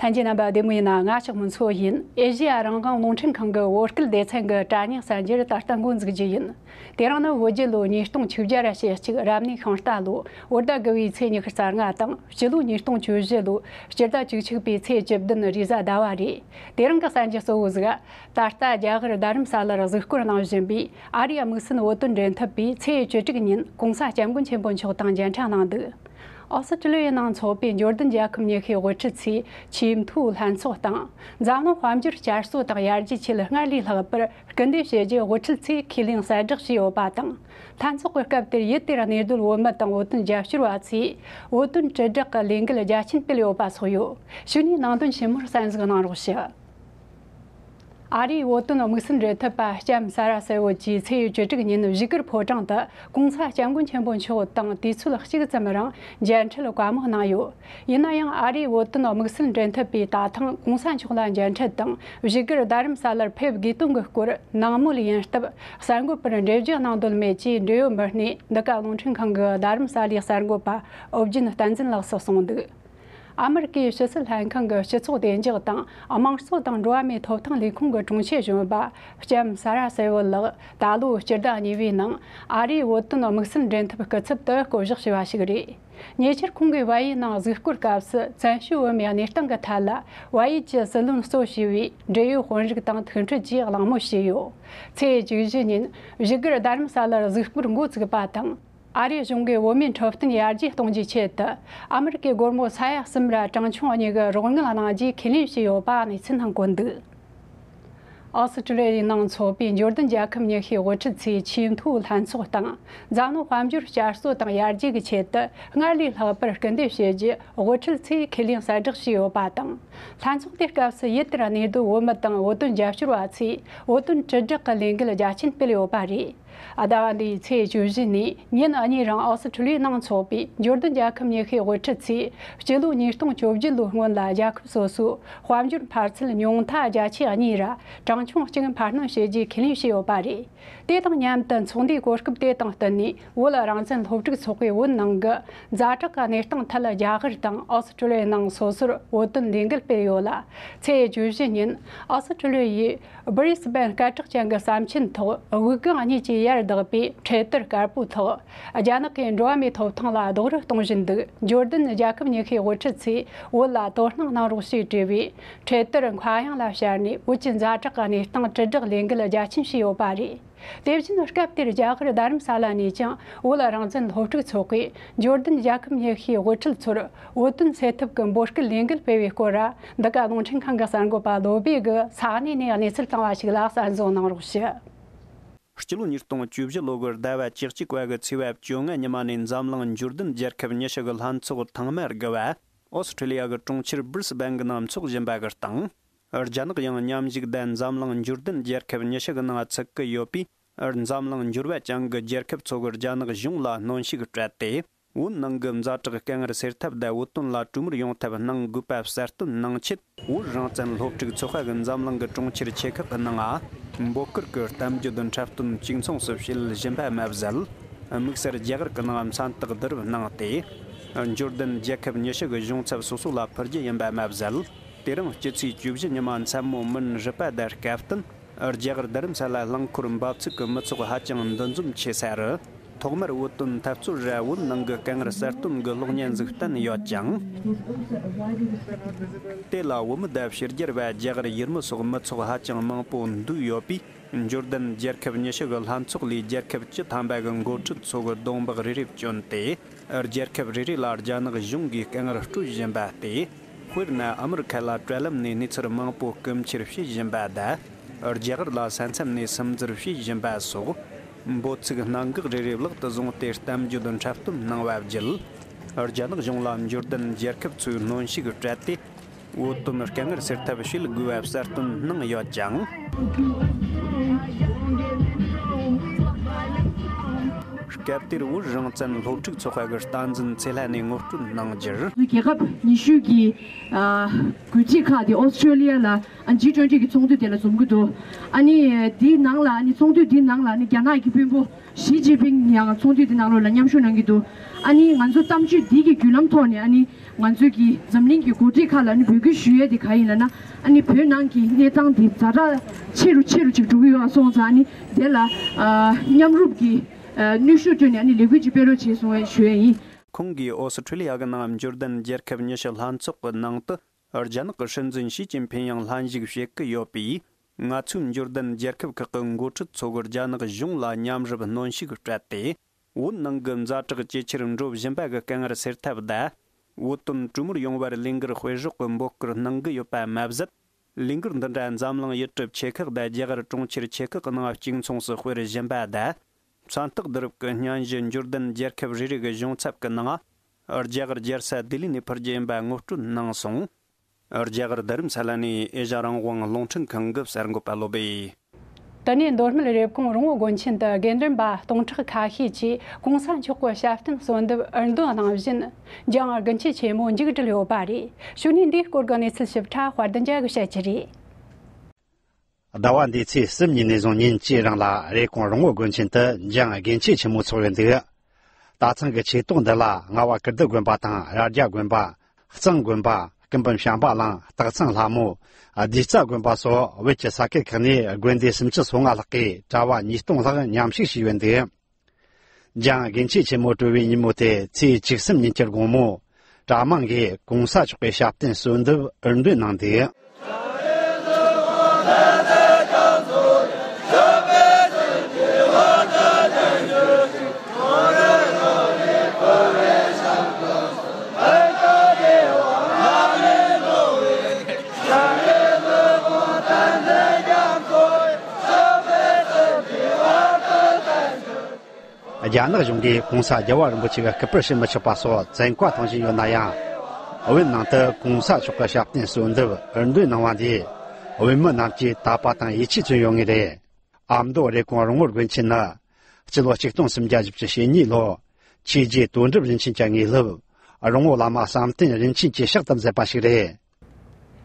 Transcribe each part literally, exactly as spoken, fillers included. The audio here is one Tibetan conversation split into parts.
ལྷན་རྒྱས་རྣམ་པ་བདེ་མོ་ཡིན་ན། ང་ཕྱག་མུན་མཚོ་ཡིན། ཨེ་ཤེ་ཡ་རང་དབང་རླུང་འཕྲིན་ཁང་གི་བོད་སྐད་སྡེ་ཚན་གྱི་དྲ་བརྙན་གསར་འགྱུར་ད་ལྟ་འགོ་འཛུགས་རྒྱུ་ཡིན། དེ་རིང་ནི་བོད་རྒྱལ་ལོ་ཉིས་སྟོང་བཅུ་བརྒྱ་ར་ཞེ་གཅིག་རབ་གནས་ཤིང་རྟ་ལོ། བོད་ཟླ་དགུ་བའི་ཚེས་ཉི་ཤུ་རྩ་ལྔ་དང་། སྤྱི་ལོ་ཉིས་སྟོང་བཅུ་བཞི་ལོ་སྤྱི་ཟླ་བཅུ་གཅིག་པའི་ཚེས་བཅུ་བདུན་རེས་གཟའ་ཟླ་བ་རེད། དེ་རིང་གི་གསར་འགྱུར་གཙོ་བོ་ཟིག་ད་ལྟ་རྒྱ་གར་རྡ་རམ་ས་ལར་གཟིགས་སྐོར་གནང་བཞིན་པའི་ཨ་རིའི་དམིགས་བསལ་བོད་དོན་འབྲེལ་མཐུད་པས་ཚེས་བཅུ་དྲུག་ཉིན་གོང་ས་སྐྱབས་མགོན་ཆེན་པོ་མཆོག་དང་མཇལ་འཕྲད་གནང་འདུག་ཨོ་སི་ཀྲི་ལི་ཡའི་ནང་འཚོགས་པའི་འབྱོར་ལྡན་རྒྱལ་ཁབ་ཉི་ཤུའི་དབུ་ཁྲིད་ཚོས་ཆེས་མཐོའི་ལྷན་ཚོགས་དང་། འཛམ་གླིང་དཔལ་འབྱོར་བསྐྱར་གསོ་དང་ཡར་རྒྱས་ཆེད་སྔར་ལས་ལྷག་པར་སྐུལ་འདེད་བྱེད་རྒྱུ་དབུ་ཁྲིད་ཚོས་ཁས་ལེན་གསལ་བསྒྲགས་བྱས་ཡོད་པ་དང་། ལྷན་ཚོགས་ཀྱི་སྐབས་དེར་ཡུལ་དེར་གནས་སྡོད་བོད་མི་དང་བོད་དོན་རྒྱབ་སྐྱོར་བ་ཚོས་བོད་དོན་དྲིལ་བསྒྲགས་ཀྱི་ལས་འགུལ་རྒྱ་ཆེན་སྤེལ་ཡོད་པ་སོགས་ཡོད། གཞུག་ནས་ནང་དོན་ཞིབ་མོར་གསན་གཟིགས་གནང་རོགས་ཞུ། ཨ་རིའི་བོད་དོན་དམིགས་བསལ་འབྲེལ་མཐུད་པ་ལྕམ་སཱ་ར་སེ་བོལ་གྱིས་ཚེས་བཅུ་དྲུག་ཉིན་བཞུགས་སྒར་ཕོ་བྲང་དུ་གོང་ས་སྐྱབས་མགོན་ཆེན་པོ་མཆོག་དང་དུས་ཚོད་གཅིག་ཙམ་རིང་མཇལ་འཕྲད་བཀའ་མོལ་གནང་ཡོད། ཡིན་ན་ཡང་ཨ་རིའི་བོད་དོན་དམིགས་བསལ་འབྲེལ་མཐུད་པས་ད་ཐེངས་གོང་ས་མཆོག་ལ་མཇལ་འཕྲད་དང་བཞུགས་སྒར་རྡ་རམ་ས་ལར་ཕེབས་དགོས་དོན་གྱི་སྐོར་ནང་མོལ་ཡིན་སྟབས། གསར་འགོད་པར་འགྲེལ་བརྗོད་གནང་འདོད་མེད་ཅེས་འབྲེལ་ཡོད་མི་སྣས་འདི་ག་རླུང་འཕྲིན་ཁང་གི་རྡ་རམ་ས་ལའི་གསར་འགོད་པ་ཨོ་རྒྱན་བསྟན་འཛིན་ལགས་སུ་གསུངས་འདུག་ཨ་མི་རི་ཀའི་ཕྱི་སྲིད་ལྷན་ཁང་གི་སྤྱི་ཚོགས་བདེ་འཇགས་དང་དམངས་གཙོ་དང་འགྲོ་བ་མིའི་ཐོབ་ཐང་ལས་ཁུངས་ཀྱི་དྲུང་ཆེ་གཞོན་པ་ལྕམ་སཱ་ར་སེ་བོལ་ལགས་ད་ལོའི་སྤྱི་ཟླ་གཉིས་པའི་ནང་ཨ་རིའི་བོད་དོན་དམིགས་བསལ་འབྲེལ་མཐུད་སྐུ་ཚབ་ཏུ་བསྐོ་གཞག་བྱས་པ་ཞིག་རེད། ཉེ་ཆར་ཁོང་གིས་བལ་ཡུལ་ནང་གཟིགས་སྐོར་སྐབས་སུ་བཙན་བྱོལ་བོད་མིའི་གནས་སྟངས་ཀྱི་ཐད་ལ་བལ་ཡུལ་གྱི་སྲིད་བློན་གཙོ་བྱས་པའི་འབྲེལ་ཡོད་དཔོན་རིགས་དང་ཐུག་འཕྲད་ཀྱིས་གླེང་མོལ་བྱས་ཡོད། ཚེས་བཅུ་བཞི་ཉིན་བཞུགས་སྒར་རྡ་རམ་ས་ལར་གཟིགས་སྐོར་འགོ་བཙུགས་པ་དང་། ཨ་རིའི་གཞུང་གིས་བོད་མིའི་འཕྲོད་བསྟེན་ཡར་རྒྱས་གཏོང་རྒྱུའི་ཆེད་དུ་ཨ་མི་རི་ཀའི་སྒོར་མོ་ས་ཡ་གསུམ་ར་གྲངས་ཆུང་གཉིས་ཀྱི་རོགས་དངུལ་གནང་རྒྱུའི་ཁས་ལེན་བྱས་ཡོད་པ་གནས་ཚུལ་ནང་བཀོད་འདུག་ཨོ་སི་ཀྲི་ལི་ཡའི་ནང་འཚོགས་པའི་འབྱོར་ལྡན་རྒྱལ་ཁབ་ཉི་ཤུའི་དབུ་ཁྲིད་ཚོས་ཆེས་མཐོའི་ལྷན་ཚོགས་དང་། འཛམ་གླིང་དཔལ་འབྱོར་བསྐྱར་གསོ་དང་ཡར་རྒྱས་ཀྱི་ཆེད་དུ་སྔར་ལས་ལྷག་པར་སྐུལ་འདེད་བྱེད་རྒྱུ་དབུ་ཁྲིད་ཚོས་ཁས་ལེན་གསལ་བསྒྲགས་བྱས་ཡོད་པ་དང་། ལྷན་ཚོགས་དེའི་སྐབས་སུ་ཡུལ་དེར་གནས་སྡོད་བོད་མི་དང་བོད་དོན་རྒྱབ་སྐྱོར་བ་ཚོས་བོད་དོན་དྲིལ་བསྒྲགས་ཀྱི་ལས་འགུལ་རྒྱ་ཆེན་སྤེལ་ཡོད་པ་རེད། ཟླ་བ་འདིའི་ཚེས་བཅུ་བཞི་ནས་ཉིན་གཉིས་རིང་ཨོ་སི་ཀྲི་ལི་ཡའི་ནང་འཚོགས་པའི་འབྱོར་ལྡན་རྒྱལ་ཁབ་ཉི་ཤུའི་དབུ་ཁྲིད་ཚོས་སྤྱི་ལོ་ཉིས་སྟོང་བཅོ་བརྒྱད་ལོའི་སྔོན་ལ་རྒྱལ་ཁབ་སོ་སོའི་དཔལ་འབྱོར་འཕར་ཚད་ཉུང་མཐའ་བརྒྱ་ཆ་གཉིས་ར་གྲངས་ཆུང་གཅིག་འཕར་སྣོན་བྱེད་རྒྱུའི་ཁས་ལེན་བྱས་ཡོད་པ་རེད། དེ་དང་མཉམ་དུ་ཚོགས་འདུའི་གོ་སྐབས་དེ་དང་བསྟུན་ནས་བོད་རང་བཙན་སློབ་ཕྲུག་ཚོགས་པས་བོད་ནང་གི་ཛ་དྲག་གི་གནས་སྟངས་ཐད་རྒྱ་གར་དང་ཨོ་སི་ཀྲི་ལི་ཡའི་ནང་སོ་སོར་བོད་དོན་ལས་འགུལ་སྤེལ་ཡོད་ལ། ཚེས་བཅུ་བཞི་ཉིན་ཨོ་སི་ཀྲི་ལི་ཡའི་སྦི་རི་སི་བན་སྐད་གྲགས་ཅན་གྱི་ཟམ་ཆེན་ཐོག་དབུགས་ལྒང་གཉིས་ཀྱིས་ཡར་བཏེགས་པའི་འཕྲེད་དར་དཀར་པོའི་ཐོག་རྒྱ་ནག་གིས་འགྲོ་བ་མིའི་ཐོབ་ཐང་ལ་རྡོག་རོལ་གཏོང་བཞིན་འདུག་འབྱོར་ལྡན་རྒྱལ་ཁབ་ཉི་ཤུའི་དབུ་ཁྲིད་ཚོས་བོད་ལ་དོ་སྣང་གནང་རོགས་ཞེས་བྲིས་པའི་འཕྲེད་དར་མཁའ་དབྱིངས་ལ་ཕྱར་ནས་བོད་ཀྱི་ཛ་དྲག་གི་གནས་སྟངས་དྲིལ་བསྒྲགས་ལས་འགུལ་རྒྱ་ཆེན་བྱས་ཡོད་པ་རེད། དེ་བཞིན་སྐབས་དེར་རྒྱ་གར་རྡ་རམ་ས་ལ་ནས་ཀྱང་བོད་རང་བཙན་སློབ་ཕྲུག་ཚོགས་པས་འབྱོར་ལྡན་རྒྱལ་ཁབ་ཉི་ཤུའི་དབུ་ཁྲིད་ཚོར་བོད་དོན་སེལ་ཐབས་ཀྱི་འབོད་སྐུལ་ལས་འགུལ་སྤེལ་བའི་སྐོར། འདི་ག་རླུང་འཕྲིན་ཁང་གི་གསར་འགོད་པ་བློ་བྷེ་གིས་ས་གནས་ནས་གནས་ཚུལ་བཏང་བ་ཞིག་ལ་གསན་བཟོ་གནང་རོགས་ཞུ། སྤྱི་ལོ་ཉིས་སྟོང་བཅུ་བཞི་ལོ་གི་ཟླ་བ་བཅུ་གཅིག་པ་གི་ཚེས་པ་བཅོ་ལྔ་ཉི་མ་ནས་འཛམ་གླིང་འབྱོར་ལྡན་རྒྱལ་ཁབ་ཉི་ཤུ་གི་ལྷན་ཚོགས་ཐེངས་མ་དགུ་བ་ཨོ་སི་ཁྲི་ལི་ཡ་གི་གྲོང་ཁྱེར་སྦིར་སི་བན་གི་ནང་འཚོགས་བཞིན་པ་གི་སྟེང་། རྒྱ་ནག་ཡང་མཉམ་ཞུགས་ལྡན་འཛམ་གླིང་འབྱོར་ལྡན་རྒྱལ་ཁབ་ཉི་ཤུ་གི་ནང་ཚུད་ཀྱི་ཡོད་པས། འཛམ་གླིང་འབྱོར་བ་ཅན་གྱི་རྒྱལ་ཁབ་ཚོ་གི་རྒྱ་ནག་གཞུང་ལ་གནོན་ཤུགས་སྤྲད་དེ། བོད་ནང་གི་ཛ་དྲག་དཀའ་ངལ་སེལ་ཐབས་དང་བོད་དོན་ལ་གྲོས་མོལ་ཡོང་ཐབས་གནང་དགོས་པ་གསལ་སྟོན་གནང་ཆེད། བོད་རང་བཙན་སློབ་ཕྲུག་ཚོགས་པ་གི་འཛམ་གླིང་གི་གྲོང་ཁྱེར་ཆེ་ཁག་གི་ནང་འབོད་སྐུལ་གྱི་གཏམ་བརྗོད་འཁྲབ་སྟོན་གཅིག་མཚུངས་སུ་བྱེད་བཞིན་པ་མ་ཟད། དམིགས་བསལ་རྒྱ་གར་གྱི་ནང་མཚན་རྟགས་བསྡུ་རུབ་གནང་སྟེ། འབྱོར་ལྡན་རྒྱལ་ཁབ་ཉི་ཤུ་གི་གཞུང་ཚབ་སོ་སོ་ལ་ཕུལ་རྒྱུ་ཡིན་པ་མ་ཟད། དེ་རིང་སྤྱི་ཚེས་བཅུ་བཞི་ཉི་མ་མཚན་མོ་མུན་རི་པ་དང་སྐབས་བསྟུན། རྒྱ་གར་རྡ་རམ་ས་ལ་རླངས་འཁོར་འབབ་ཚུགས་ཀྱི་མི་ཚོགས་ཧ་ཅང་འདུ་འཛོམས་ཆེ་ས་རུ། ཐོག་མར་བོད་དོན་འཐབ་རྩོད་ར་བོད་ནང་གི་དཀའ་ངལ་གསལ་སྟོན་གྱི་གློག་བརྙན་ཟིག་བསྟན་ཡོད་ཅིང་། དེ་ལ་བོད་མི་དང་ཕྱི་རྒྱལ་བ་རྒྱ་གར་ཡུལ་མི་སོགས་མི་ཚོགས་ཧ་ཅང་མང་པོ་འདུས་ཡོད་པས། འབྱོར་ལྡན་རྒྱལ་ཁབ་ཉི་ཤུ་གི་ལྷན་ཚོགས་ལས་རྒྱལ་ཁབ་བཅུ་ཐམ་པ་གི་འགོ་ཁྲིད་ཚོ་གི་གདོང་འབག་རེ་རེ་བསྐྱོན་ཏེ། རྒྱལ་ཁབ་རེ་རེ་ལ་རྒྱ་ནག་གཞུང་གིས་དཀའ་ངལ་སྤྲོད་བཞིན་པ་སྟེ། དཔེར་ན་ཨ་མི་རི་ཁ་ལ་དྲ་ལམ་ནས་གནས་ཚུལ་མང་པོ་རྐུ་འཁྱེར་བྱེད་བཞིན་པ་དང་། རྒྱ་གར་ལ་ས་མཚམས་ནས་སིམ་འཛུལ་བྱེད་བཞིན་པ་སོགས། འབོད་ཚིག་གནད་འགག་རེ་རེ་ལག་ཏུ་བཟུང་སྟེ་གཏམ་བརྗོད་འཁྲབ་སྟོན་གནང་བ་བརྒྱུད། རྒྱ་ནག་གཞུང་ལ་འབྱོར་ལྡན་རྒྱལ་ཁབ་ཚོས་གནོན་ཤུགས་སྤྲད་དེ། བོད་དོན་དཀའ་ངལ་སེལ་ཐབས་བྱེད་དགོས་པ་གསལ་སྟོན་གནང་ཡོད་ཅིང་། སྐབས་དེར་བོད་རང་བཙན་སློབ་ཕྲུག་ཚོགས་པ་གི་བསྟན་འཛིན་ཚེ་ལྷ་ནས་ངོ་སྤྲོད་གནང་རྒྱུར། རྒྱལ་ཁབ་ཉི་ཤུ་གི་ཨ་འགོ་ཁྲིད་ཁག་དེ་ཨོ་སི་ཀྲོ་ལི་ཡ་ལ་ཨ་ཇི་ཊུ་ཝེན་ཊི་གི་ཚོགས་འདུ་དེ་ལ་འཛོམས་ཀྱི་འདུག་ཨ་ནི་དེའི་ནང་ལ་ཨ་ནི་ཚོགས་འདུ་དེའི་ནང་ལ་ཨ་ནི་རྒྱ་ནག་གི་དཔོན་པོ་ཞི་ཅིན་ཕིང་ཡང་ཚོགས་འདུ་དེའི་ནང་ལོགས་ལ་མཉམ་ཞུགས་གནང་གི་འདུག་ཨ་ནི་ང་ཚོ་གཏམ་བརྗོད་འདི་གི་བརྒྱུད་ལམ་ཐོག་ནས་ཨ་ནི་ང་ཚོའི་གི་འཛམ་གླིང་གི་འགོ་ཁྲིད་ཁག་ལ་ཨ་ནི་འབོད་སྐུལ་ཞུ་ཡས་དེ་ག་ཡིན་ལབ་ན། ཨ་ནི་བོད་ནང་གི་གནས་སྟངས་དེ་ཛ་དྲག་ཆེ་རུ་ཆེ་རུ་ཅིག་འགྲོ་གི་ཡོད་པ་སོང་ཙང་། ཨ་ནི་དེ་ལ་ཨ་མཉམ་རུབ་ཀྱི་ཨ་ནུས་ཤུགས་བཏོན་ནས་ཨ་ནི་ལས་འགུལ་ཅིག་སྤེལ་རོགས་བྱེད་གསུང་བའི་ཞུ་ཡས་ཡིན། ཁོང་གིས་ཨོ་སི་ཁྲུ་ལི་ཡ་གི་ནང་འབྱོར་ལྡན་རྒྱལ་ཁབ་ཉི་ཤུ་ལྷན་ཚོགས་ཀྱི་ནང་དུ་རྒྱ་ནག་གི་སྲིད་འཛིན་ཞི་ཅིན་ཕིན་ཡང་ལྷན་ཞུགས་བྱེད་ཀྱི་ཡོད་པས། ང་ཚོའི་འབྱོར་ལྡན་རྒྱལ་ཁབ་ཁག་གི་འགོ་ཁྲིད་ཚོ་གིས་རྒྱ་ནག་གཞུང་ལ་མཉམ་རུབ་གནོན་ཤུགས་སྤྲད་དེ། བོད་ནང་གི་ཛ་དྲག་ཇེ་ཆེར་འགྲོ་བཞིན་པ་གི་དཀའ་ངལ་སེལ་ཐབས་དང་། བོད་དོན་གྲོས་མོལ་ཡོང་བར་ལས་འགུལ་སྤེལ་རོགས་ཀྱི་འབོད་སྐུལ་གནང་གི་ཡོད་པ་མ་ཟད། ལས་འགུལ་འདི་འདྲ་འཛམ་གླིང་ཡུལ་གྲུ་ཆེ་ཁག་དང་རྒྱ་གར་གྲོང་ཁྱེར་ཆེ་ཁག་གི་ནང་གཅིག་མཚུངས་སུ་སྤེལ་བཞིན་པ་དང་། མཚན་རྟགས་བསྡུ་རུབ་ཀྱི་སྙན་ཞུ་འབྱོར་ལྡན་རྒྱལ་ཁབ་རེ་རེ་གི་གཞུང་ཚབ་ཀྱི་ནང་རྒྱ་གར་རྒྱལ་ས་ལྡི་ལི་ནས་ཕུལ་རྒྱུ་ཡིན་པ་ངོ་སྤྲོད་གནང་སོང་། རྒྱ་གར་རྡ་རམ་ས་ལ་ནས་ཨེ་ཤ་རང་དབང་རླུང་འཕྲིན་ཁང་གི་གསར་འགོད་པ་བློ་བྷེ། དེ་ནས་མདོ་སྨད་རེབ་གོང་རོང་བོ་དགོན་ཆེན་དུ་དགེ་འདུན་པ་སྟོང་ཕྲག་ཁ་ཤས་ཀྱིས་གོང་ས་མཆོག་གི་ཞབས་བརྟན་གསོལ་འདེབས་འུར་འདོན་གནང་བཞིན། འཇང་དགུན་ཆོས་ཆེན་མོ་མཇུག་བསྒྲིལ་ཡོད་པ་རེད། གཞུག་ནས་འདིའི་སྐོར་གྱི་གནས་ཚུལ་ཞིབ་ཕྲ་དཔལ་ལྡན་རྒྱལ་གྱིས་བཤད་རྒྱུ་རེད། ཟླ་བ་འདིའི་ཚེས་གསུམ་ཉིན་ནས་བཟུང་ཉིན་གཅིག་རིང་ལ་རེབ་གོང་རོང་བོ་དགོན་ཆེན་དུ་འཇང་དགུན་ཆོས་ཆེན་མོ་འཚོགས་ཡོད་འདུག་ད་ཐེངས་ཀྱི་ཆོས་ཐོག་འདི་ལ་རྔ་བ་ཀིརྟི་དགོན་པ་དང་རྭ་རྒྱ་དགོན་པ། གཙང་དགོན་པ། སྐུ་འབུམ་བྱམས་པ་གླིང་། སྟག་ཚང་ལྷ་མོ། བདེ་རྩ་དགོན་པ་སོགས་བོད་ཀྱི་ས་ཁུལ་ཁག་ནས་དགོན་སྡེ་སུམ་ཅུ་སོ་ལྔ་ལྷག་གི་གྲྭ་བ་ཉིས་སྟོང་ལྷག་མཉམ་ཞུགས་བྱས་ཡོད་འདུག་འཇང་དགུན་ཆོས་ཆེན་མོ་གྲོལ་བའི་ཉིན་མོ་དེ་ཚེས་བཅུ་གསུམ་ཉིན་གྱི་དགོང་མོ། གྲྭ་མང་གིས་གོང་ས་མཆོག་གི་ཞབས་བརྟན་གསོལ་འདེབས་འུར་འདོན་གནང་འདུག་རྒྱ་ནག་གཞུང་གིས་གོང་ས་རྒྱལ་བ་རིན་པོ་ཆེ་གི་སྐུ་པར་བྱིན་མི་ཆོག་པ་སོགས་བཙན་བཀའ་གཏོང་བཞིན་ཡོད་ན་ཡང་། བོད་ནང་དུ་གོང་ས་མཆོག་གི་ཞབས་བརྟན་གསོལ་འདེབས་འུར་འདོན་གནང་བ་འདིས་བོད་མི་རྣམས་ཀྱིས་དད་པ་དང་ཡིད་ཆེས་བརྩོན་ཡོད་ངེས་རེད། ཨ་མདོ་རེབ་གོང་རོང་བོ་དགོན་ཆེན་ནི་སྤྱི་ལོ་ཆིག་སྟོང་སུམ་བརྒྱ་བཞི་བཅུ་ཞེ་གཉིས་ལོ། ཆོས་རྗེ་དོན་གྲུབ་རིན་ཆེན་གྱི་དངོས་སློབ་རོང་བོ་བླ་མ་བསམ་གཏན་རིན་ཆེན་གྱིས་ཕྱག་ཏུ་མཛད་པ་ཞིག་རེད།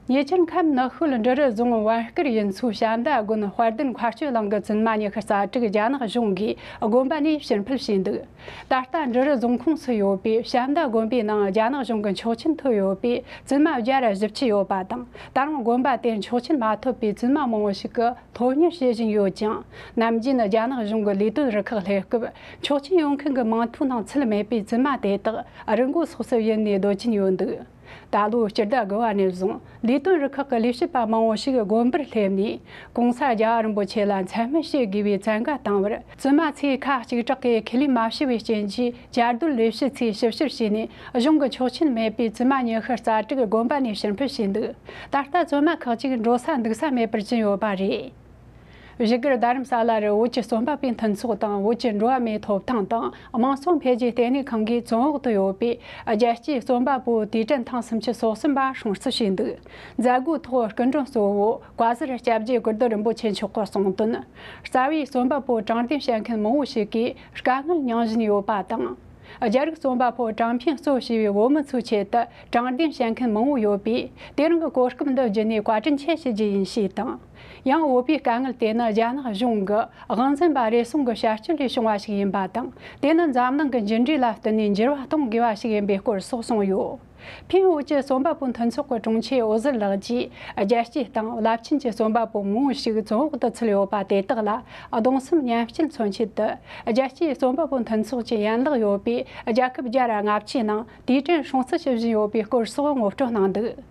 ཉེ་ཆར་ཁམས་ནགས་ཤོད་འབྲི་རུ་རྫོང་བན་དཀར་ཡུལ་ཚོའི་བྱ་མདའ་དགོན་དཔལ་ལྡན་མཁར་སྤྱོད་གླིང་གི་བཙུན་མ་ཉི་ཤུ་རྩ་དྲུག་རྒྱ་ནག་གཞུང་གིས་དགོན་པ་ནས་ཕྱིར་འཕུད་བྱས་འདུག་ད་ལྟ་འབྲི་རུ་རྫོང་ཁོངས་སུ་ཡོད་པའི་བྱ་མདའ་དགོན་པའི་ནང་རྒྱ་ནག་གཞུང་གི་ཆོག་མཆན་ཐོབ་ཡོད་པའི་བཙུན་མ་བརྒྱ་ར་བཞི་བཅུ་ཡོད་པ་དང་། ད་རུང་དགོན་པ་དེར་ཆོག་མཆན་མ་ཐོབ་པའི་བཙུན་མ་མང་བོ་ཞིག་གིས་སློབ་གཉེར་བྱེད་བཞིན་ཡོད་ཅིང་། ནམ་རྒྱུན་རྒྱ་ནག་གཞུང་གི་ལས་དོན་རུ་ཁག་སླེབས་སྐབས་ཆོག་མཆན་ཡོད་མཁན་གྱི་མིང་ཐོའི་ནང་ཚུད་མེད་པའི་བཙུན་མ་དེ་དག་རི་མགོ་སོགས་སུ་ཡུལ་ནས་སྡོད་ཀྱིན་ཡོད་འདུག་ད་ལོའི་སྤྱི་ཟླ་དགུ་པ་ནས་བཟུང་ལས་དོན་རུ་ཁག་གི་ལས་བྱེད་པ་མང་བོ་ཞིག་དགོན་པར་སླེབས་ནས། གོང་ས་རྒྱལ་བ་རིན་པོ་ཆེ་ལ་མཚན་སྨད་བྱེད་དགོས་པའི་བཙན་བཀའ་བཏང་བར། བཙུན་མ་ཚོས་ཁ་གཅིག་གྲགས་ཀྱིས་ཁས་ལེན་མ་བྱས་པའི་རྐྱེན་གྱིས། བཅའ་སྡོད་ལས་བྱེད་ཚོས་ཞིབ་བཤེར་བྱས་ནས། གཞུང་གི་ཆོག་མཆན་མེད་པའི་བཙུན་མ་ཉི་ཤུ་རྩ་དྲུག་དགོན་པ་ནས་ཕྱིར་འཕུད་བྱས་འདུག་ད་ལྟ་བཙུན་མ་ཁག་ཅིག་འགྲོ་ས་འདུག་ས་མེད་པར་གྱུར་ཡོད་པ་རེད། བཞུགས་སྒར་རྡ་རམ་ས་ལ་རུ་བོད་ཀྱི་རྩོམ་པ་པོའི་མཐུན་ཚོགས་དང་། བོད་ཀྱི་འགྲོ་བ་མིའི་ཐོབ་ཐང་དང་། དམངས་གཙོ་འཕེལ་རྒྱས་ལྟེ་གནས་ཁང་གིས་བཙོན་འོག་ཏུ་ཡོད་པའི་རྒྱལ་གཅེས་རྩོམ་པ་པོ་དུས་དྲན་ཐེངས་སུམ་ཅུ་སོ་གསུམ་པ་སྲུང་བརྩི་བྱས་འདུག་མཛད་སྒོའི་ཐོག་སྐུ་མགྲོན་གཙོ་བོ་བཀའ་ཟུར་སྐྱབས་རྗེ་ཀིརྟི་རིན་པོ་ཆེ་མཆོག་གིས་གསུངས་དོན། རྩ་བའི་རྩོམ་པ་པོ་དྲང་བདེན་བཤད་མཁན་མང་བོ་ཞིག་གིས་དཀའ་ངལ་མྱོང་བཞིན་ཡོད་པ་དང་། རྒྱ་རིགས་རྩོམ་པ་པོ་ཀྲང་ཕིང་གཙོ་བྱས་པའི་བོད་མི་ཚོའི་ཆེད་དུ་དྲང་བདེན་བཤད་མཁན་མང་བོ་ཡོད་པས། དེ་རིང་གི་གོ་སྐབས་འདི་བརྒྱུད་ནས་བཀའ་དྲིན་ཆེ་ཞུ་རྒྱུ་ཡིན་ཞེས་དང་། ཡང་བོད་པའི་དཀའ་ངལ་དེ་ནི་རྒྱ་ནག་གཞུང་གི་དབང་འཛིན་པ་རེ་ཟུང་གི་བྱ་སྤྱོད་ལས་བྱུང་བ་ཞིག་ཡིན་པ་དང་། དེ་ནི་འཛམ་གླིང་གི་འགྱུར་འགྲོས་ལ་བསྟུན་ནས་འགྱུར་བ་གཏོང་དགོས་པ་ཞིག་ཡིན་པའི་སྐོར་སོགས་གསུངས་ཡོད། ཕིན་བོད་ཀྱི་རྩོམ་པ་པོ་མཐུན་ཚོགས་ཀྱི་དྲུང་ཆེ་འོད་ཟེར་ལགས་ཀྱིས། རྒྱལ་སྤྱིའི་སྟེང་རླབས་ཆེན་གྱི་རྩོམ་པ་པོ་མང་བོ་ཞིག་བཙོན་འོག་ཏུ་ཚུད་ཡོད་པ་དེ་དག་ལ་གདུང་སེམས་མཉམ་སྐྱེད་མཚོན་ཆེད་དུ། རྒྱལ་སྤྱིའི་རྩོམ་པ་པོ་མཐུན་ཚོགས་ཀྱི་ཡན་ལག་ཡོད་པའི་རྒྱལ་ཁབ་བརྒྱ་ར་ལྔ་བཅུའི་ནང་དུས་དྲན་སྲུང་བརྩི་ཞུ་བཞིན་ཡོད་པའི་སྐོར་སོགས་ངོ་སྤྲོད་གནང་འདུག་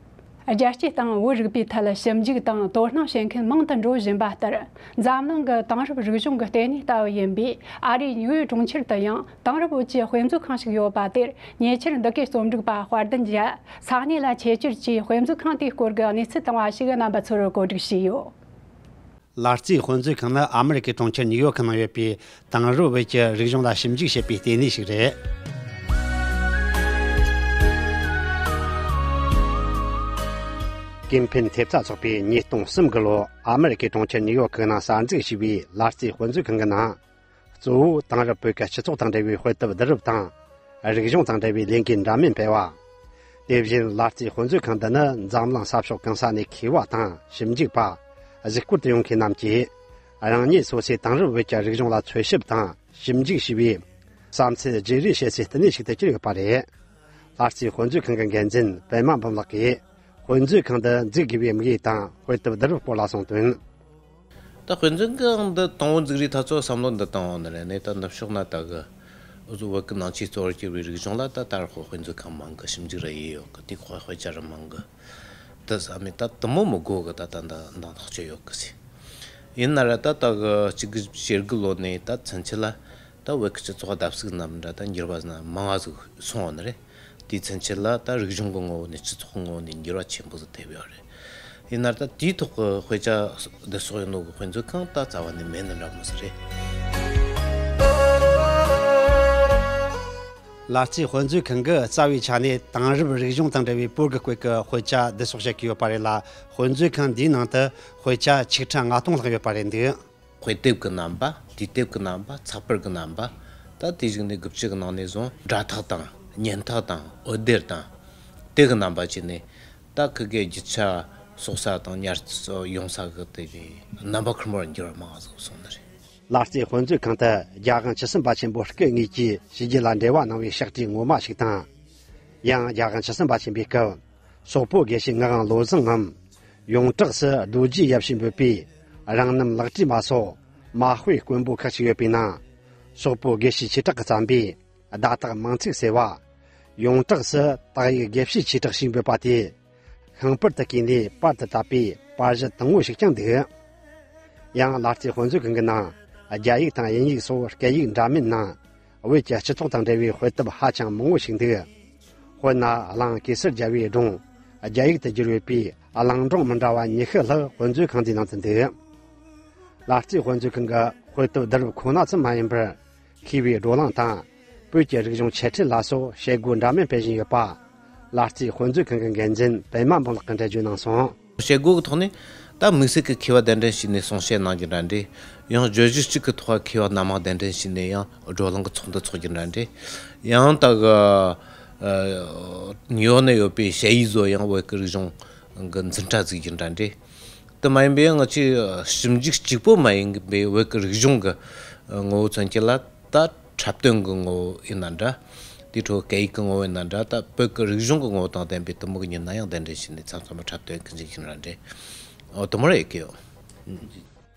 རྒྱལ་སྤྱིའི་སྟེང་བོད་རིག་པའི་ཐད་ཞིབ་འཇུག་དང་དོ་སྣང་བྱེད་མཁན་མང་དུ་འགྲོ་བཞིན་པ་ལྟར། འཛམ་གླིང་གི་དེང་རབས་རིག་གཞུང་གི་ལྟེ་གནས་ལྟ་བུ་ཡིན་པའི་ཨ་རིའི་ཉིའུ་ཡོག་གྲོང་ཁྱེར་དུ་ཡང་དེང་རབས་བོད་ཀྱི་དཔེ་མཛོད་ཁང་ཞིག་ཡོད་པ་དེར། ཉེ་ཆར་འདི་གའི་རྩོམ་སྒྲིག་པ་དཔལ་ལྡན་རྒྱལ་ས་གནས་ལ་ཆེད་བསྐྱོད་ཀྱིས་དཔེ་མཛོད་ཁང་དེའི་སྐོར་གྱི་གནས་ཚུལ་བཏང་བ་ཞིག་རྣམ་པ་ཚོར་གོ་སྒྲིག་བྱས་ཡོད། ལ་རྩིའི་དཔེ་མཛོད་ཁང་ནི་ཨ་མི་རི་ཀའི་གྲོང་ཁྱེར་ནིའུ་ཡོག་གི་ནང་ཡོད་པའི་དེང་རབས་བོད་ཀྱི་རིག་གཞུང་ལ་ཞིབ་འཇུག་བྱེད་པའི་ལྟེ་གནས་ཤིག་རེད། ཀིན་ཕིན་ཐེབས་རྩ་ཚོགས་པས་ཉིས་སྟོང་གསུམ་གི་ལོ་ཨ་མི་རི་ཀའི་གྲོང་ཁྱེར་ནིའུ་ཡོག་གི་ནང་གསར་འཛུགས་བྱས་པའི་ལ་རྩིའི་དཔེ་མཛོད་ཁང་གི་ནང་། གཙོ་བོ་དེང་རབས་བོད་ཀྱི་སྤྱི་ཚོགས་དང་འབྲེལ་བའི་དཔེ་དེབ་བསྡུ་རུབ་དང་། རིག་གཞུང་དང་འབྲེལ་བའི་ལས་འགུལ་འདྲ་མིན་སྤེལ་བ། དེ་བཞིན་ལ་རྩེའི་དཔེ་མཛོད་ཁང་འདི་ནི་འཛམ་གླིང་ས་ཕྱོགས་གང་ས་ནས་མཁས་པ་དང་ཞིབ་འཇུག་པ། གཟིགས་སྐོར་དུ་ཡོང་མཁན་རྣམས་ཀྱིས་རང་ཉིད་སོ་སོའི་དེང་རབས་བོད་ཀྱི་རིག་གཞུང་ལ་འཚོལ་ཞིབ་དང་ཞིབ་འཇུག་བྱས་པའི་བསམ་ཚུལ་བརྗེ་རེས་བྱེད་སའི་བསྟི་གནས་ཤིག་ཏུ་གྱུར་ཡོད་པ་རེད། ལ་རྩེའི་དཔེ་མཛོད་ཁང་གི་འགན་འཛིན་པད་མ་འབུམ་ལགས་ཀྱིས། དཔེ་མཛོད་ཁང་འདི་འཛུགས་དགོས་པའི་དམིགས་ཡུལ་དང་དཔེ་དེབ་བསྡུ་རུབ་སྐོར་ལ་གསུངས་དོན། ད་དཔེ་མཛོད་ཁང་འདི་དང་པོ་འཛུགས་རིང་ད་ཚོ་བསམ་བློ་འདི་བཏང་བ་ནི་རེད། ནས་ད་ནུབ་ཕྱོགས་ན་ད་གི་འུ་ཚོ་བོད་ཀྱི་ནང་ཆོས་གཙོ་བོར་གྱུར་པའི་རིག་གཞུང་ལ་ད་ལྟ་རུ་དཔེ་མཛོད་ཁང་མང་གི། ཞིབ་འཇུག་ར་ཡས་ཡོད་གི། དེ་དཔེ་དཔེ་ཆ་ར་མང་གི། ད་བསམ་མེད་ད་དུ་མོ་མི་དགོས་གི། ད་ད་འདང་ཐག་ཆོད་ཡོད་གི་ཟེར། ཡིན་ན་ར་ད་ད་གི་གཅིག་དགུ་བཞི་དགུ་ལོ་ནས་ད་ཚུན་ཆད་ལ། ད་བོད་ཀྱི་སྤྱི་ཚོགས་བརྡབ་གསིག་ནམ་འདྲ་ད་འགྱུར་བ་ཟིན་མང་བ་ཟིག་སོང་བ་ནི་རེད། དེའི་ཚུན་ཆད་ལ་ད་རིག་གཞུང་གི་ངོ་བོ་ནས་སྤྱི་ཚོགས་ཀྱི་ངོ་བོ་ནས་འགྱུར་བ་ཆེན་པོ་ཟིག་ཐེབས་ཡོད་རེད། ཡིན་ན་ད་དེའི་ཐོག་གི་དཔེ་ཆ་བསྡུ་གསོག་ཡོད་ནོ་གི་དཔེ་མཛོད་ཁང་ད་རྩ་བ་ནས་མེད་ནི་འདྲ་མོ་ཟིག་རེད། ལ་རྩེའི་དཔེ་མཛོད་ཁང་གིས་རྩ་བའི་ཆ་ནས་དེང་རབས་རིག་གཞུང་དང་འབྲེལ་བའི་བོད་ཀྱི་སྐོར་གྱི་དཔེ་ཆ་བསྡུ་གསོག་བྱེད་ཀྱི་ཡོད་པ་རེད་ལ། དཔེ་མཛོད་ཁང་འདིའི་ནང་དུ་དཔེ་ཆ་ཆིག་ཁྲི་ལྔ་སྟོང་ལྷག་ཡོད་པ་རེད་འདུག་དཔེ་དེབ་ཀྱི་རྣམ་པ། དུས་དེབ་ཀྱི་རྣམ་པ། ཚགས་པར་གྱི་རྣམ་པ། ད་དེ་བཞིན་ནས་དགུ་བཅུ་གི་ནང་ནས་བཟུང་སྒྲ་ཐག་དང་བརྙན་ཐག་དང་འོད་སྡེར་དང་། དེ་གི་རྣམ་པ་བྱས་ནས་ད་ཁི་གེ་རྒྱུ་ཆ་གསོག་ས་དང་ཉར་ཚགས་ཡོང་ས་གི་དེ་གི་རྣམ་པ་ཁེར་མོར་འགྱུར་བ་མང་བ་ཟིག་སོང་ནི་རེད། ལ་རྩེའི་དཔེ་མཛོད་ཁང་དུ་རྒྱལ་དབང་ཆུ་སྲིན་པ་ཆེན་པོ་སྐུ་དངོས་ཀྱིས་ཕྱི་རྒྱལ་ལ་འབྲེལ་བ་གནང་བའི་ཕྱག་བྲིས་ངོ་མ་ཞིག་དང་། ཡང་རྒྱལ་དབང་ཆུ་སྲིན་པ་ཆེན་པོའི་སྐབས། སོག་པོ་དགེ་བཤེས་ངག་དབང་བློ་བཟང་ངམ། ཡོངས་གྲགས་སུ་རྡོ་རྗེ་ཡབ་ཞེས་འབོད་པའི་རང་རྣམ་ལག་བྲིས་མ་སོགས་མ་དཔེ་དཀོན་པོ་ཁག་ཅིག་ཡོད་པའི་ནང་། སོག་པོ་དགེ་བཤེས་ཆོས་གྲགས་ཀྱིས་བརྩམས་པའི་བརྡ་དག་མིང་ཚིག་ཟེར་བ། ཡོངས་གྲགས་སུ་དག་ཡིག་དགེ་བཤེས་ཆོས་གྲགས་ཞེས་འབོད་པ་དེ། ཤིང་པར་དུ་བརྐོས་ནས་པར་དུ་བཏབ་པའི་པར་གཞི་དང་པོ་ཞིག་ཀྱང་འདུག་ཡང་ལ་རྩེའི་དཔེ་མཛོད་ཁང་གི་ནང་རྒྱ་ཡིག་དང་དབྱིན་ཡིག་སོགས་སྐད་ཡིག་འདྲ་མིན་ནང་བོད་ཀྱི་སྤྱི་ཚོགས་དང་འབྲེལ་བའི་དཔེ་དེབ་ཧ་ཅང་མང་བོ་ཞིག་འདུག་དཔེར་ན་གླིང་གེ་སར་རྒྱལ་བའི་སྒྲུང་རྒྱ་ཡིག་ཏུ་བསྒྱུར་ཡོད་པའི་གླིང་སྒྲུང་མི་འདྲ་བ་ཉི་ཤུ་ལྷག་དཔེ་མཛོད་ཁང་འདིའི་ནང་དུ་འདུག་ལ་རྩེའི་དཔེ་མཛོད་ཁང་གི་དཔེ་དེབ་བསྡུ་རུབ་ཁོ་ན་ཙམ་མ་ཡིན་པར། མཁས་པའི་བགྲོ་གླེང་དང་། བོད་ཀྱི་རིག་གཞུང་འཆད་ཁྲིད་ལ་སོགས་བྱེད་སྒོ་འདྲ་མིན་སྤེལ་བཞིན་ཡོད་པ། ལ་རྩེའི་དཔེ་མཛོད་ཁང་གི་འགན་འཛིན་པད་མ་འབུམ་ལགས་ཀྱིས་འགྲེལ་བརྗོད་གནང་སོང་། བྱེད་སྒོ་གི་ཐོག་ནས་ད་དམིགས་བསལ་གྱི་མཁས་པ་གདན་འདྲེན་བྱས་ནས་གསུང་བཤད་གནང་རྒྱུ་འདྲ་འདྲ། ཡང་བརྗོད་གཞི་གཅིག་གི་ཐོག་མཁས་པ་སྣ་མང་གདན་འདྲེན་བྱས་ནས་ཡང་བགྲོ་གླེང་གི་ཚོགས་འདུ་ཚོགས་རྒྱུ་འདྲ་འདྲ། ཡང་ད་གི་ཨ་ནིའུ་ཡོག་ནས་ཡོད་པའི་ཞ་ཡིས་བཟོ་ཡང་བོད་ཀྱི་རིག་གཞུང་གི་འཛིན་གྲྭ་བཙུགས་རྒྱུ་འདྲ་འདྲ། དེ་མ་ཡིན་པའི་ང་ཚོས་ཞིབ་འཇུག་གཅིག་པོ་མ་ཡིན་པའི་བོད་ཀྱི་རིག་གཞུང་གི་ངོ་བོ་མཚོན་བྱེད་ལ། ད་འཁྲབ་སྟོན་གྱི་ངོ་བོ་ཡིན་ན་འདྲ། དེའི་འཕྲོ་སྐད་ཡིག་གི་ངོ་བོ་ཡིན་ན་འདྲ། ད་བོད་ཀྱི་རིག་གཞུང་གི་ངོ་བོ་དང་ལྡན་པའི་དུ་མོ་གི་ཉིན་ན་ཡང་གདན་འདྲེན་བྱས་ནས་མཚམས་མཚམས་འཁྲབ་སྟོན་གྱི་འཇུག་བཞིན་ར་འདྲ། འོ་དུ་མོ་རེ་ཡོད་ཀི་ཡོད།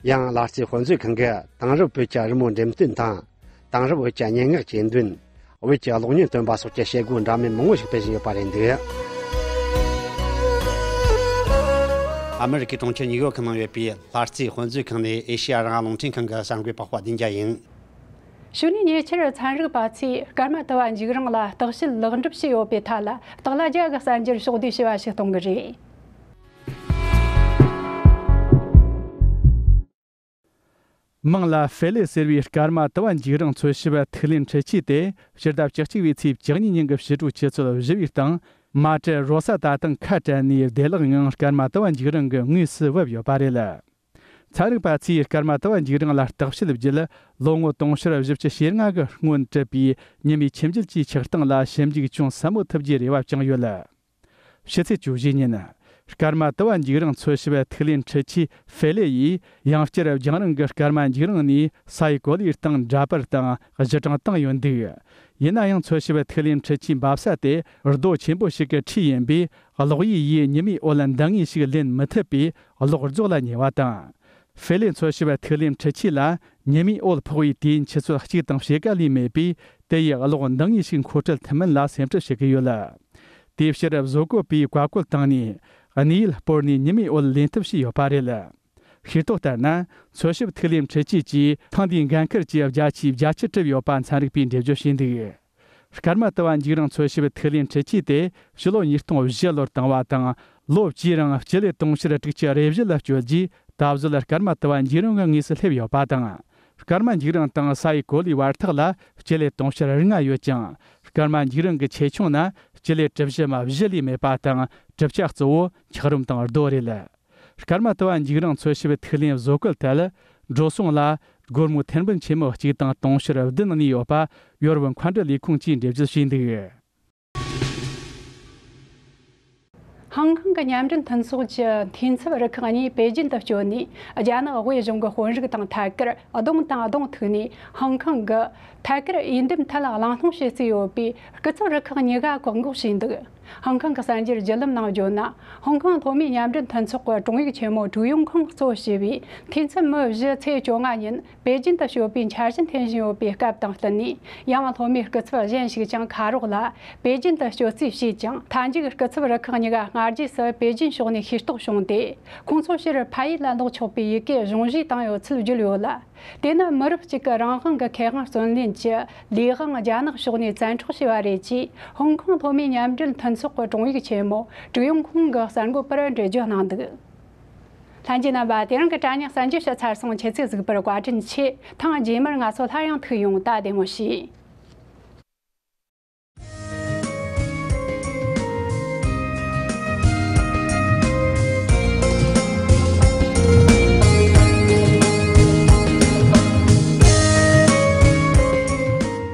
ཡང་ལ་རྩེ་དཔེ་མཛོད་ཁང་གི་དེང་རབས་བོད་ཀྱི་རི་མོ་འགྲེམས་སྟོན་དང་། དེང་རབས་བོད་ཀྱི་སྙན་ངག་གི་འདོན། བོད་ཀྱི་གློག་བརྙན་སྟོན་པ་སོགས་ཀྱི་བྱེད་སྒོ་འདྲ་མིན་མང་བོ་ཞིག་སྤེལ་བཞིན་ཡོད་པ་རེད་འདུག་ཨ་མི་རི་ཀའི་གྲོང་ཁྱེར་ཉིའུ་ཡོག་གི་ནང་ཡོད་པའི་ལྷ་རྩེ་དཔེ་མཛོད་ཁང་ནས་ཨེ་ཤེ་ཡ་རང་དབང་རླུང་འཕྲིན་ཁང་གི་གསར་འགོད་པ་དཔལ་བདེ་འཇགས་ཡིན། གཞུག་ནས་ཉེ་ཆར་ཚན་རིག་པ་ཚོས་སྐར་མ་དུ་བ་འཇིགས་རིང་ལ་བརྟག་དཔྱད་ལེགས་འགྲུབ་བྱས་ཡོད་པའི་ཐད་ལ་སྟག་ལྷ་རྒྱལ་གྱི་གསར་འགྱུར་ཕྱོགས་བསྡུས་ཞེས་པ་ཞིག་གཏོང་གི་རེད། མིང་ལ་ཧྥེ་ལེ་ཟེར་བའི་སྐར་མ་དུ་བ་འཇིགས་རིང་འཚོལ་ཞིབ་ཐིག་ལེ་འཕྲུལ་ཆས་དེ་ཕྱི་ཟླ་བཅུ་གཅིག་པའི་ཚེས་བཅུ་གཉིས་ཉིན་གྱི་ཕྱི་དྲོའི་ཆུ་ཚོད་བཞི་པའི་སྟེང་མ་ཊ་རོ་ས་ད་དང་ཁ་བྲལ་ནས་བདེ་བླག་ངང་སྐར་མ་དུ་བ་འཇིགས་རིང་གི་ངོས་སུ་བབས་ཡོད་པ་རེད། ཚན་རིག་པ་ཚོས་སྐར་མ་དུ་བ་འཇིགས་རིང་ལ་བརྟག་དཔྱད་བརྒྱུད། ལོ་ངོ་དུང་ཕྱུར་བཞི་བཅུ་ཞེ་ལྔ་གི་སྔོན་གྲུབ་པའི་ཉི་མའི་ཁྱིམ་རྒྱུད་ཀྱི་ཆགས་སྟངས་ལ་ཞིབ་འཇུག་ཅུང་ཟབ་མོ་ཐུབ་རྒྱུའི་རེ་བ་བཅངས་ཡོད། ཕྱི་ཚེས་བཅུ་བཞི་ཉིན། སྐར་མ་དུ་བ་འཇིགས་རིང་འཚོལ་ཞིབ་ཐིག་ལེ་འཕྲུལ་ཆས་ཧྥེ་ལེ་ཡིས་ཡང་བསྐྱར་རྒྱང་རིང་གི་སྐར་མ་འཇིགས་རིང་ནས་ས་ཡི་གོ་ལའི་སྟེང་འདྲ་པར་དང་གཞི་གྲངས་བཏང་ཡོད་འདུག་ཡིན་ན་ཡང་འཚོལ་ཞིབ་ཐིག་ལེ་འཕྲུལ་ཆས་འབབ་ས་དེ་རྡོ་ཆེན་པོ་ཞིག་གི་འཁྲིས་ཡིན་པས། གློག་གཡས་ཡིས་ཉི་མའི་འོད་འདང་ངེས་ཤིག་ལེན་མི་ཐུབ་པས། གློག་རྫོགས་ལ་ཉེ་བ་དང་། ཧྥེ་ལེ་འཚོལ་ཞིབ་ཐིག་ལེ་འཕྲུལ་ཆས་ལ་ཉི་མའི་འོད་ཕོག་པའི་དུས་ཡུན་ཆུ་ཚོད་གཅིག་དང་ཕྱེད་ཀ་ལས་མེད་པས། དེ་ཡིས་གློག་འདང་ངེས་ཤིག་མཁོ་སྤྲོད་ཐུབ་མིན་ལ་སེམས་ཁྲལ་བྱེད་ཀྱི་ཡོད། དེའི་ཕྱིར་བཟོ་བཀོད་པས་བཀའ་བཀོད་བཏང་ནས་གནས་ཡུལ་སྤོར་ནས་ཉི་མའི་འོད་ལེན་ཐབས་བྱས་ཡོད་པ་རེད། ཤེས་རྟོགས་ལྟར་ན། འཚོལ་ཞིབ་ཐིག་ལེ་འཕྲུལ་ཆས་ཀྱིས་ཐེངས་འདིའི་འགན་འཁུར་གྱི་བརྒྱ་ཆའི་བརྒྱད་ཅུ་གྲུབ་ཡོད་པ་ཚན་རིག་པས་འགྲེལ་བརྗོད་བྱས་འདུག་སྐར་མ་དུ་བ་འཇིགས་རིང་འཚོལ་ཞིབ་ཐིག་ལེ་འཕྲུལ་ཆས་དེ་ཕྱི་ལོ་ཉིས་སྟོང་བཞི་ལོར་བཏང་བ་དང་། ལོ་བཅུའི་རིང་སྤྱི་ལེ་དུང་ཕྱུར་དྲུག་ཅུ་རེ་བཞི་ལ་བསྐྱོད་རྗེས། ད་གཟོད་སྐར་མ་དུ་བ་འཇིགས་རིང་གི་ངོས་སུ་སླེབས་ཡོད་པ་དང་། སྐར་མ་འཇིགས་རིང་དང་ས་ཡི་གོ་ལའི་བར་ཐག་ལ་སྤྱི་ལེ་དུང་ཕྱུར་ལྔ་ཡོད་ཅིང་། སྐར་མ་འཇིགས་རིང་གི་ཆེ་ཆུང་ན་སྤྱི་ལེ་གྲུ་བཞི་མ་བཞི་ལས་མེད་པ་དང་། གྲུབ་ཆ་གཙོ་བོ་འཁྱགས་རོམ་དང་རྡོ་རེད། སྐར་མ་དུ་བ་འཇིགས་རིང་འཚོལ་ཞིབ་ཐིག་ལེ་བཟོ་བཀོད་ཐད། འགྲོ་སོང་ལ་སྒོར་མོ་ཐེར་འབུམ་ཆེན་མོ་གཅིག་དང་དུང་ཕྱུར་བདུན་གནས་ཡོད་པ། ཡོ་རོབ་མཁའ་འགྲུལ་ལས་ཁུངས་ཀྱིས་འགྲེལ་བརྗོད་བྱས་འདུག། ཧང་ཀང་གི་མཉམ་འབྲེལ་མཐུན་ཚོགས་ཀྱི་འཐུས་ཚབ་རུ་ཁག་གཉིས་པེ་ཅིན་དུ་བསྐྱོད་ནས། རྒྱ་ནག་དབུས་གཞུང་གི་དཔོན་རིགས་དང་ཐད་ཀར་གདོང་དང་གདོང་ཐུག་ནས། ཧང་ཀང་གི་ཐད་ཀར་འོས་འདེམས་ཐད་ལ་གླེང་སློང་བྱེད་རྩིས་ཡོད་པའི་སྐུ་ཚབ་རུ་ཁག་གཉིས་ཀ་བཀག་འགོག་བྱས་འདུག། ཧང་ཀང་གི་གསར་འགྱུར་བརྒྱུད་ལམ་ནང་བརྗོད་ན། ཧང་ཀང་ལྷོ་མའི་མཉམ་འབྲེལ་མཐུན་ཚོགས་ཀྱི་དྲུང་ཡིག་ཆེན་མོ་ཀྲུའུ་ཡུང་ཁུང་གཙོ་བྱས་པའི་འཐུས་ཚབ་མི་བཞི་ཚེས་བཅོ་ལྔ་ཉིན་པེ་ཅིན་དུ་བསྐྱོད་པའི་འཆར་གཞི་འཐེན་བཞིན་ཡོད་པའི་སྐབས་དང་བསྟུན་ནས། ཡང་ལྷོ་མའི་སྐུ་ཚབ་གཞན་ཞིག་ཀྱང་ཁ་རོག་ལ་པེ་ཅིན་དུ་བསྐྱོད་རྩིས་བྱས་ཀྱང་། མཐའ་མཇུག་སྐུ་ཚབ་རུ་ཁག་གཉིས་ཀ་སྔ་རྗེས་སུ་པེ་ཅིན་ཕྱོགས་ནས་ཤེས་རྟོགས་བྱུང་སྟེ། ཁོང་ཚོ་ཕྱིར་ཕ་ཡུལ་ལ་ལོག་ཆོག་པའི་ཡི་གེ་གཞུང་བཞེས་བཏང་ཡོད་ཚུལ་བརྗོད་ཡོད་ལ། དེ་ནི་མི་རབས་གཅིག་གི་རང་དབང་གི་ཁེ་དབང་བརྩོན་ལེན་གྱི་ལས་དབང་རྒྱ་ནག་ཕྱོགས་ནས་བཙན་འཕྲོག་བྱས་པ་རེད་ཅེས། ཧོང་ཀོང་ལྷོ་མའི་མཉམ་འབྲེལ་མཐུན་ཚོགས་ཀྱི་དྲུང་ཡིག་ཆེན་མོ་ཀྲུའུ་ཡུང་ཁུང་གིས་གསར་འགོད་པར་འགྲེལ་བརྗོད་གནང་འདུག། ལྷན་རྒྱས་རྣམ་པ། དེ་རིང་གི་དྲ་བརྙན་གསར་འགྱུར་ཞིག་ཚར་སོང་། ཁྱེད་ཚོས་གཟིགས་པར་བཀའ་དྲིན་ཆེ། ཐེངས་རྗེས་མར་ང་ཚོ་སླར་ཡང་ཐུག་ཡོང་། ད་བདེ་མོ་བྱོས།